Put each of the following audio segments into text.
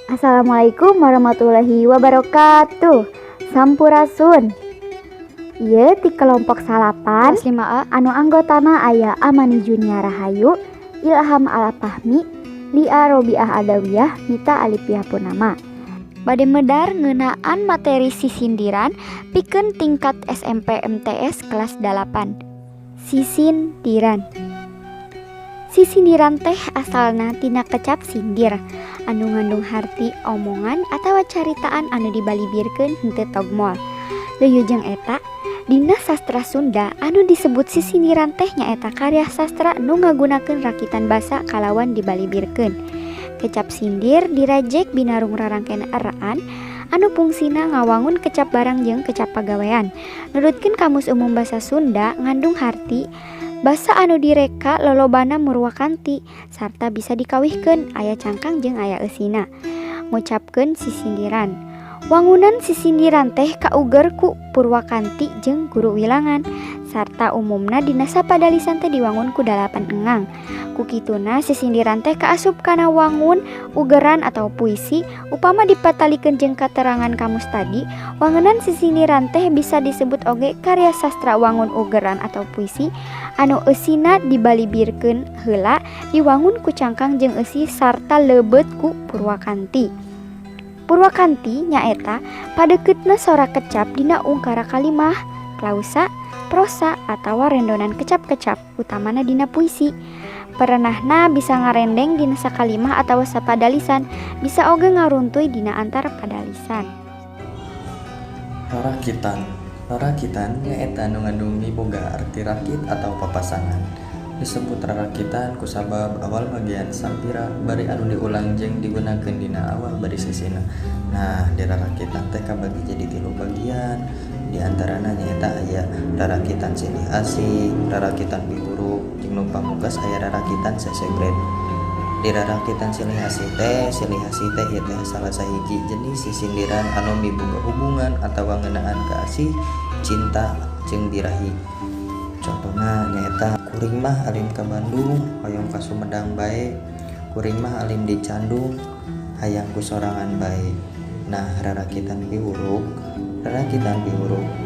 Assalamualaikum warahmatullahi wabarakatuh. Sampurasun. Ieu ti kelompok salapan Kelas 5A. Anu anggotana aya Amani Junia Rahayu, Ilham Alfahmi, Lia Robiah Adawiyah, Mita Alipia Purnama. Bade medar ngeunaan materi sisindiran pikeun tingkat SMP MTS kelas 8. Sisindiran. Sisindiran teh asalna tina kecap sindir anu ngandung harti omongan atawa caritaan anu dibalibirkeun henteu togmol. Leuyeung jeung eta, dina sastra Sunda anu disebut sisindiran teh nyaeta karya sastra nu ngagunakeun rakitan basa kalawan dibalibirkeun. Kecap sindir dirajek binarung rarangken eraan anu pungsina ngawangun kecap barang jeung kecap pagawean. Nurutkeun Kamus Umum Basa Sunda, ngandung harti basa anu direka lolobana murwakanti sarta bisa dikawihkeun, aya cangkang jeung aya eusina. Ngucapkeun sisindiran. Wangunan sisindiran teh kauger ku purwakanti jeung guru wilangan sarta umumna dina sapadalisan teh diwangun ku dalapan engang. Ku kituna sisindiran teh kaasup kana wangun ugeran atau puisi. Upama dipatalikeun jeung katerangan kamus tadi, wangunan sisindiran teh bisa disebut oge karya sastra wangun ugeran atau puisi anu eusina dibalibirkeun heula, diwangun ku cangkang jeung eusi sarta leubet ku purwakanti. Purwakanti nyaeta padeukeutan sora kecap dina ungkara kalimah, klausa, prosa atawa rendonan kecap-kecap, utamana dina puisi. Perenahna bisa ngarendeng dina sakalimah atawa sapadalisan, bisa oge ngaruntuy dina antar padalisan. Rarakitan. Rarakitan nyaeta nu ngandung miboga arti rakit atau papasangan. Disebut rarakitan kusabab awal bagian sampira bari anu diulang jeung digunakeun dina awal baris eusina. Nah, di rarakitan teh kabagi jadi tilu bagian. Di antarana nyaeta aya rarakitan silih asih, rarakitan piwuruk, jeung nu pamungkas aya rarakitan sesebret. Di rarakitan silih asih teh ieu teh salah sahiji jenis sisindiran anu miboga hubungan atawa ngeunaan ka asih, cinta jeung birahi. Contona nyaeta kuring mah alim ka Bandung hoyong ka Sumedang bae, kuring mah alim di Candung hayang ku sorangan bae. Nah, rarakitan piwuruk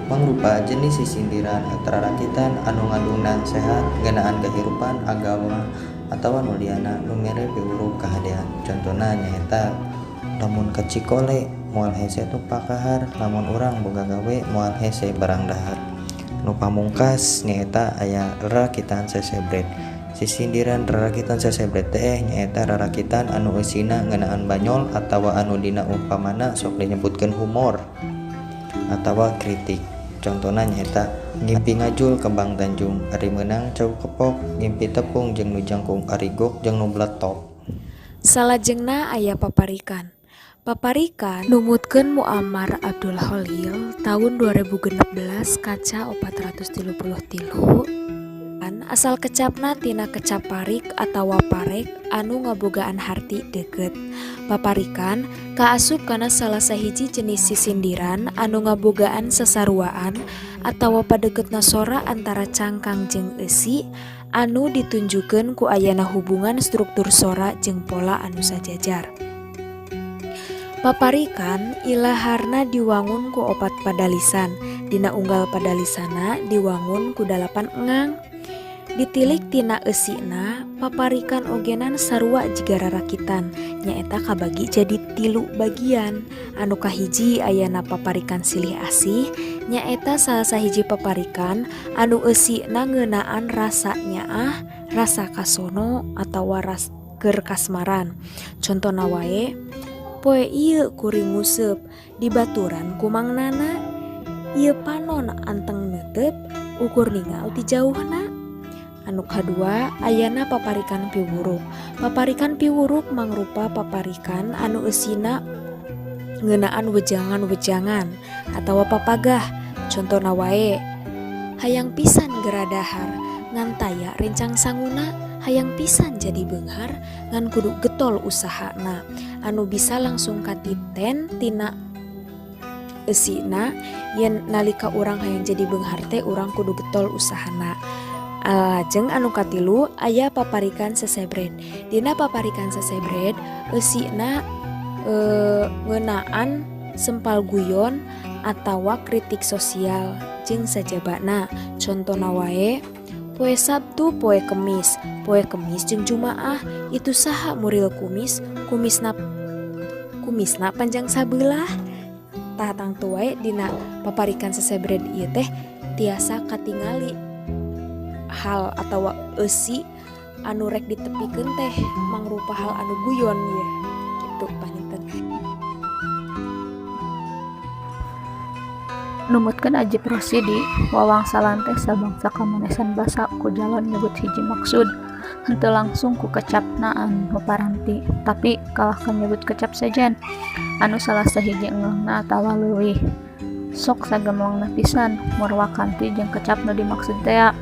mangrupa jenis sisindiran rarakitan anu ngandung nasehat ngeunaan kahirupan, agama atawa nu lianna nu mere piwuruk kahadean. Contona nyaeta lamun ka Cikole moal hese tumpak kahar, lamun urang boga gawe moal hese barang dahar. Nu pamungkas nyaeta aya rarakitan sesebret. Sisindiran rarakitan sesebret teh nyaeta rarakitan anu eusina ngeunaan banyol atawa anu dina umpamana sok dinyebutkeun humor atawa kritik. Contona nyaeta ngimpi ngajul kembang Tanjung ari meunang cau kepok, ngimpi tepung jeung nu jangkung ari gok jeung nu bletok. Salajengna aya paparikan. Paparikan numutkeun Muammar Abdul Kholil taun 2016 kaca 433, asal kecapna tina kecap parik atawa parek anu ngabogaan harti deukeut. Paparikan kaasup kana salah sahiji jenis sisindiran anu ngabogaan sasaruaan atawa padeukeutan sora antara cangkang jeung eusi anu ditunjukkeun ku ayana hubungan struktur sora jeung pola anu sajajar. Paparikan ilaharna diwangun ku opat padalisan, dina unggal padalisanna diwangun ku dalapan engang. Ditilik tina eusina, paparikan ogenan sarua jiga rarakitan, nyaeta kabagi jadi tilu bagian. Anu kahiji ayana paparikan silih asih, nyaeta salah sahiji paparikan anu eusina ngeunaan rasa nyaah, rasa kasono atawa keur kasmaran. Contona wae, poe ieu kuring nguseup dibaturan ku Mang Nana, ieu panon anteng neuteup ukur ningal ti jauhna. Anu kadua ayana paparikan piwuruk. Paparikan piwuruk mangrupa paparikan anu eusina ngeunaan wejangan-wejangan atawa papagah. Contona wae, hayang pisan gera dahar ngan taya rencang sanguna, hayang pisan jadi beunghar ngan kudu getol usahana. Anu bisa langsung katiten tina eusina yen nalika urang hayang jadi beunghar teh urang kudu getol usahana. Lajeng anu katilu aya paparikan sesebret. Dina paparikan sesebret eusina Ngeunaan sempal guyon atawa kritik sosial jeung sajabana. Contona wae, poe Sabtu, poe Kemis, poe Kemis jeung Jumaah, itu saha muril kumis, kumisna kumisna panjang sabelah. Tah, tangtu wae dina paparikan sesebred ieu teh tiasa katingali hal atawa eusi anu rek ditepikeun teh mangrupa hal anu guyon ye gitu panginten. Numutkeun Ajip Rosidi, wawangsalan teh sabangsa kamanesan basa ku jalan nyebut hiji maksud, henteu langsung ku kecapna anu paranti, tapi kalahka nyebut kecap sejen anu salah sahiji engangna atawa leuwih. Sok sagemlengna pisan murwakanti jeung kecap nu dimaksud tea.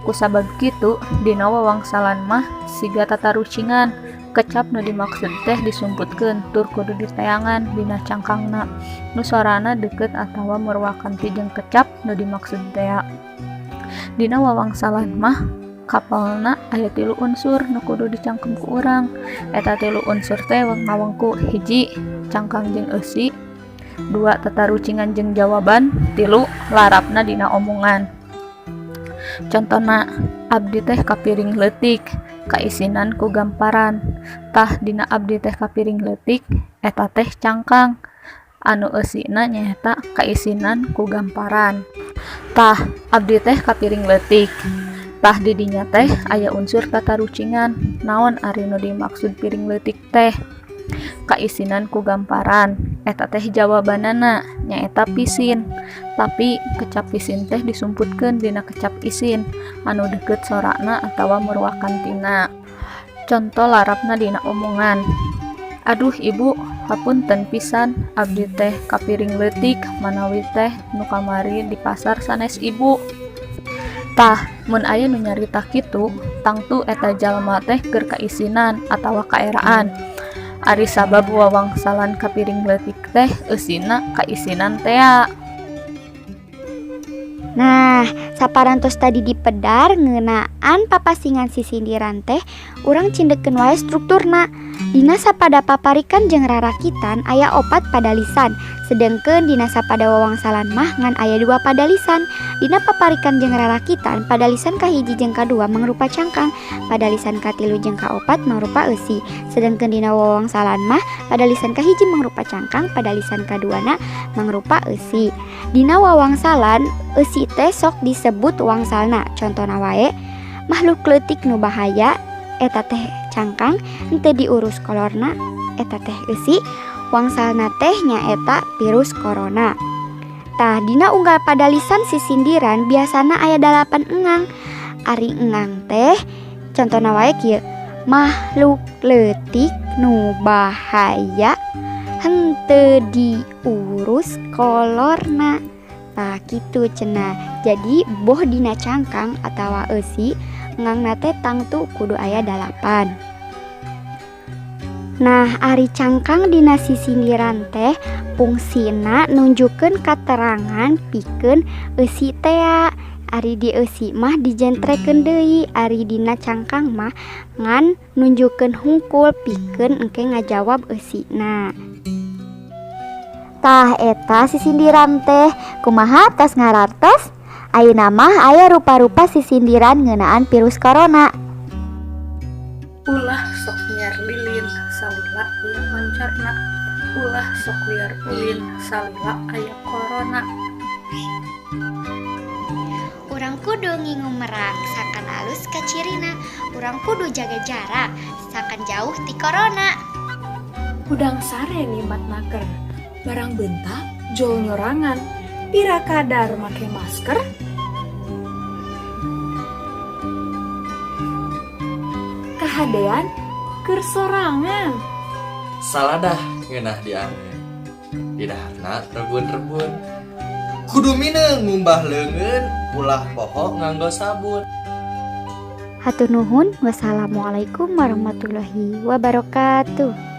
Kusabab kitu, dina wawangsalan mah siga tatarucingan, kecap nu dimaksud teh disumputkeun tur kudu diteangan dina cangkangna nu sorana deukeut atawa murwakanti jeung kecap nu dimaksud tea. Dina wawangsalan mah kapalna aya tilu unsur nu kudu dicangkem ku urang. Eta tilu unsur teh ngawengku: hiji, cangkang jeung eusi, dua, tatarucingan jeung jawaban, tilu, larapna dina omongan. Contona, abdi teh kapiring leutik kaisinan ku gamparan. Tah, dina abdi teh kapiring leutik eta teh cangkang, anu eusina nyaeta kaisinan ku gamparan. Tah, abdi teh kapiring leutik. Tah, di dinya teh aya unsur tatarucingan. Naon ari nu dimaksud piring leutik teh? Kaisinan ku gamparan eta teh jawabanana nyaeta pisin, tapi kecap pisin teh disumputkeun dina kecap isin anu deukeut sorana atawa murwakantina. Conto larapna dina omongan, aduh ibu, hapunten pisan, abdi teh kapiring leutik manawi teh nu kamari di pasar sanes ibu. Tah, mun aya nu nyarita kitu, tangtu eta jalma teh keur kaisinan atawa kaeraan. Ari sabab wawangsalan kapiring leutik teh eusina kaisinan tea. Nah, saparantos tadi dipedar ngeunaan papasingan sisindiran teh, urang cindekkeun wae strukturna. Dina sapada paparikan jeung rarakitan aya opat padalisan, sedengkeun dina sapada wawangsalan mah ngan aya dua padalisan. Dina paparikan jeung rarakitan, padalisan kahiji jeung kadua mangrupa cangkang, padalisan katilu jeung kaopat mangrupa eusi. Sedengkeun dina wawangsalan mah padalisan kahiji mangrupa cangkang, padalisan kaduana mangrupa eusi. Dina wawangsalan eusi teh sok disebut wangsalna. Contona wae, makhluk leutik nu bahaya eta teh cangkang, henteu diurus kolorna eta teh eusi, wangsalna teh nyaeta virus corona. Tah, dina unggal padalisan sisindiran biasana aya 8 engang. Ari engang teh contona wae kieu, makhluk leutik nu bahaya henteu diurus kolorna. Tah, kitu cenah. Jadi boh dina cangkang atawa eusi, engangna teh tangtu kudu aya 8. Nah, ari cangkang dina sisindiran teh fungsina nunjukkeun katerangan pikeun eusi tea. Ari di eusi mah dijentrekeun deui, ari dina cangkang mah ngan nunjukkeun hungkul pikeun engke ngajawab eusina. Tah, eta sisindiran teh kumaha, tos ngarartos? Ayeuna mah aya rupa-rupa sisindiran ngeunaan virus corona. Ulah sok nyiar lilin salila aya pancarna, ulah sok liar ulin salila aya corona. Urang kudu ngingu merak sakan alus kacirina, urang kudu jaga jarak sakan jauh ti corona. Hudang sare ngimat naker, barang bentak jol nyorangan, pira kadar make masker. Kahadean keur sorangan. Saladah ngeunah diangeun, didaharna rebun-rebun, kudu mineung ngumbah leungeun, ulah poho nganggo sabun. Hatur nuhun, wassalamualaikum warahmatullahi wabarakatuh.